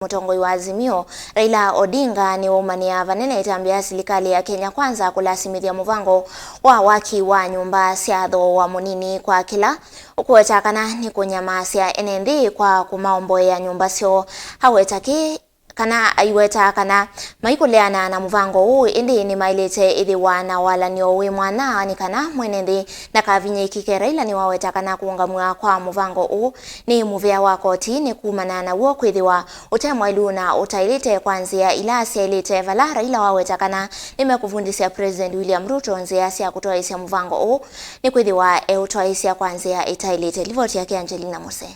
Mutongoi wa Azimio Raila Odinga ni waumania vanene itambia serikali ya Kenya Kwanza kulasimithia muvango wa waki wa nyumba sya thooa munini kwa kila ukuwetakana ni kunyamasya ene nthi kwa kumaomboea nyumba syo hawetaki kana aiweta kana maikuleana na muvango uu indi ni mailite ithiwa na walanio wi mwana ni kana mwene nthi na kavinyikike. Raila ni waweta kana kuungamwa kwa muvango uu ni muvea wa koti ni kumana na wuo kwithiwa utemwailu na utailite kwa nzia ila syailite vala. Raila waweta kana nimekuvundisya President William Ruto nzia sya kutwaisya muvango uu ni kwithiwa eutwaisya kwa nzia itailite. Livoti yake Angelina Mose.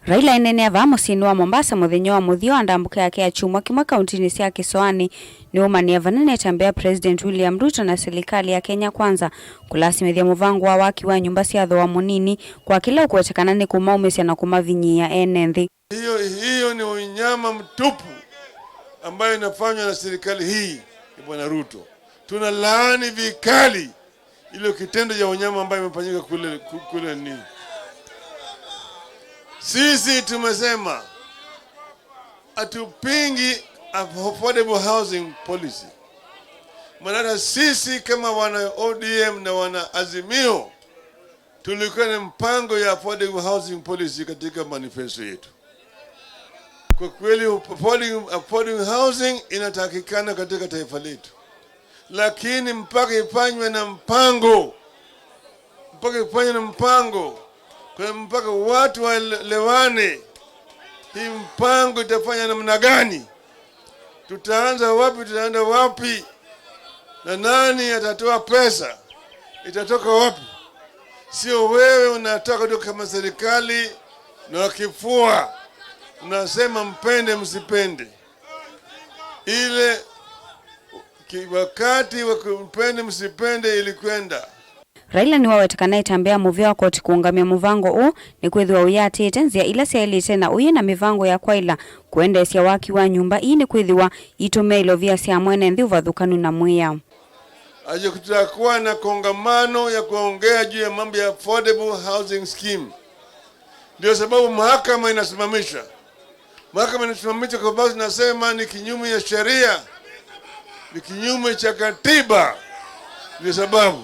Raila enene ava musyini wa Mombasa muthenya wa muthia wa ndambuka yake ya chumwa kimwe kauntini sya Kisoani ni umania vanene tambea President William Ruto na serikali ya Kenya Kwanza kulasimithia muvango wa waki wa nyumba sya thooa munini kwa kila ukuwetekana ni kumaumisya na kumavinyia ene nthi. Hiyo ni unyama mtupu ambayo inafanywa na serikali hii ya Bwana Ruto. Tunalaani vikali ile kitendo cha unyama ambayo imefanyika kule ni. Sisi tumesema hatupingi affordable housing policy. Maana sisi kama wana ODM na wana Azimio tulikuwa na mpango ya affordable housing policy katika manifesto yetu. Kwa kweli affordable housing inatakikana katika taifa letu, lakini mpaka ifanywe na mpango, mpaka ifanywe na mpango, kwa mpaka watu waelewane hii mpango itafanya namna gani, tutaanza wapi, tutaenda wapi, na nani atatoa pesa, itatoka wapi. Sio wewe unataka tu kama serikali na kifua unasema mpende msipende. Ile wakati wa kumpende msipende ilikwenda. Raila ni wawetekana itambea muvya wa koti kuungamia muvango uu ni kwithiwa uyatite nzia ila syailite na uyi na mivango ya kwaila kuendesya waki wa nyumba ii ni kwithiwa itumia ilovia sya mwene nthi uvathukanu na mwia. Aje kutakuwa na kongamano ya kuongea juu ya mambo ya affordable housing scheme. Ndio sababu mahakama inasimamisha. Mahakama inasimamisha kwa sababu inasema ni kinyume ya sheria, ni kinyume cha katiba. Ndio sababu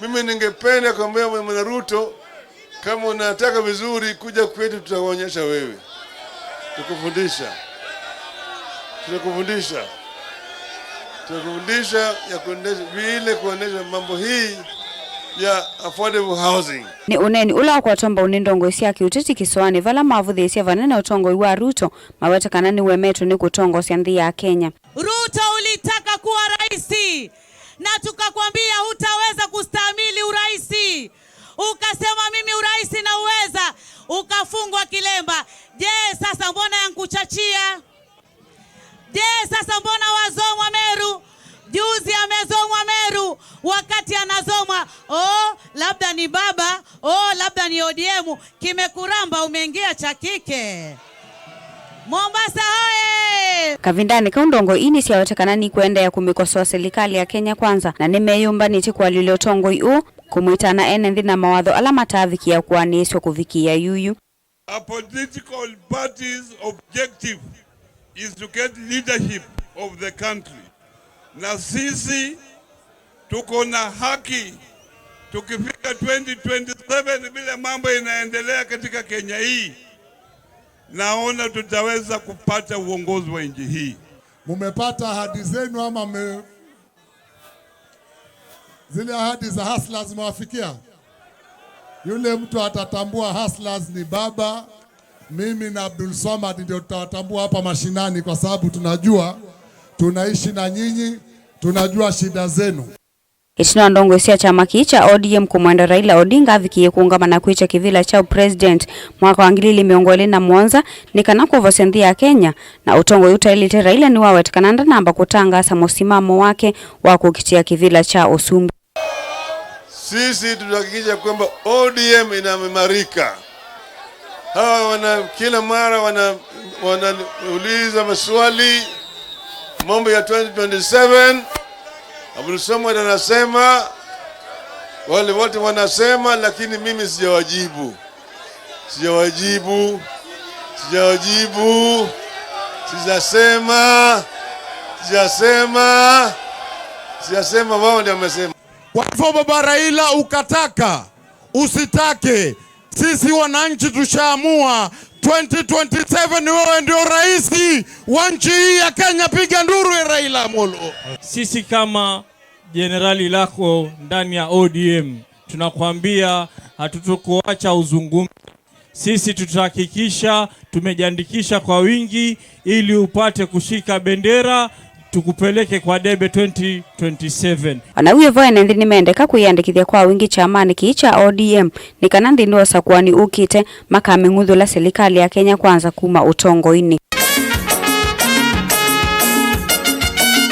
mimi ningependa kuambia Bwana Ruto, kama unataka vizuri kuja kwetu, tutakuonyesha wewe, tukufundisha, tutakufundisha, tutakufundisha ya kuendesha vile kuendesha mambo hii ya affordable housing. Ni uneni ula ukwatomba unindongo sya kiuteti Kisoani vala mavuthisya vanene utongoi wa Ruto mawetekana ni wemetwe ni kutongosya nthi ya Kenya. Ruto ulitaka kuwa raisi na tukakwambia hutaweza kustahimili uraisi, ukasema mimi uraisi nauweza, ukafungwa kilemba. Je, sasa mbona yankuchachia? Je, sasa mbona wazomwa Meru? Juzi amezomwa Meru, wakati anazomwa, oh, labda ni baba, oh, labda ni ODM, kimekuramba umeingia cha kike. Mombasa hoye! Kavindani kaundongo ini syawetekana ni kuenda ya kumikosoa serikali ya Kenya Kwanza na nimeyumbaniti kwalile utongoi u kumwitana ene nthi na mawatho ala matavikia kuaniswa kuvikia yuyu. A political party's objective is to get leadership of the country. Na sisi tuko na haki tukifika 2027 vile mambo inaendelea katika Kenya hii, naona tutaweza kupata uongozi wa nchi hii. Mumepata ahadi zenu ama zile ahadi za hustlers zimewafikia? Yule mtu atatambua hustlers ni baba, mimi na Abdul Swamad ndio tutawatambua hapa mashinani, kwa sababu tunajua tunaishi na nyinyi, tunajua shida zenu. Itina ndongo sya chama kii cha ODM kumwenda Raila Odinga avikie kuungama kwicha kivila cha president mwaka wa 2027 ni kana kuvosya nthi ya Kenya na utongoi utailite. Raila ni wawetekana ndanamba kutangasa musimamo wake wa kukitia kivila cha usumbi. Sisi tutahakikisha kwamba ODM inaimarika. Hawa wana kila mara wanauliza maswali mambo ya 2027. Abdul Swamad anasema Wale wote wanasema, lakini mimi sijawajibu, sijawajibu, sijawajibu, sijasema, sijasema, sijasema. Wao ndio wamesema. Kwa hivyo baba Raila, ukataka usitake, sisi wananchi tushaamua 2027 wewe ndio rais wa nchi hii ya Kenya. Piga nduru ya Raila Amolo. Sisi kama jenerali lako ndani ya ODM tunakwambia hatutokuacha uzungumze. Sisi tutahakikisha tumejiandikisha kwa wingi ili upate kushika bendera tukupeleke kwa debe 2027. Ona wiyo ene nthi nimendeka kwiyandikithia kwa wingi chamani kii cha ODM ni kana nthini wa usakuani ukite makaming'uthula serikali ya Kenya Kwanza kuma utongoini.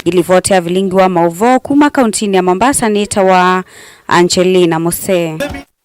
Ngilivotea vilingi wa mauvoo kuma kauntini ya Mombasa nita wa Angelina Mose.